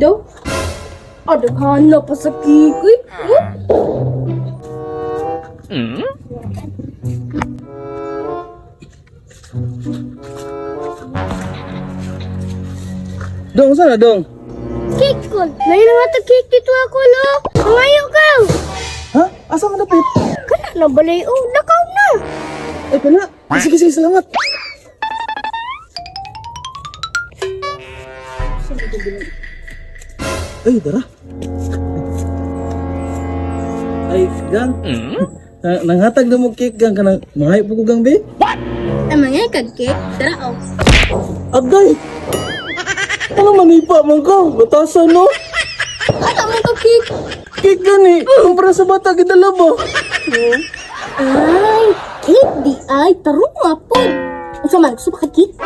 Daw? Ah, daghan na pa sa cake, uy. Oh? Dong, saan na dong? Cake ko. Layo na nga to cake dito ako, lo. Mangayo ka. Ha? Asa man dapit? Kana na balay, oh. Lakaw na. Ay, kana. Sige, sige, salamat. Ay, dara. Ay, gang. Nanghatag na mo cake, gang. Kanang, mangayo po ko, gang, be. Ay, mangay kag cake. Tara, oh. Agay! Ano manipa man ko? Batasan, no? Ano man ka cake? Cake gani. Kumpara sa bata, gidala ba? Ay, cake di ay. Tarong nga po. Unsa man, gusto ba ka cake?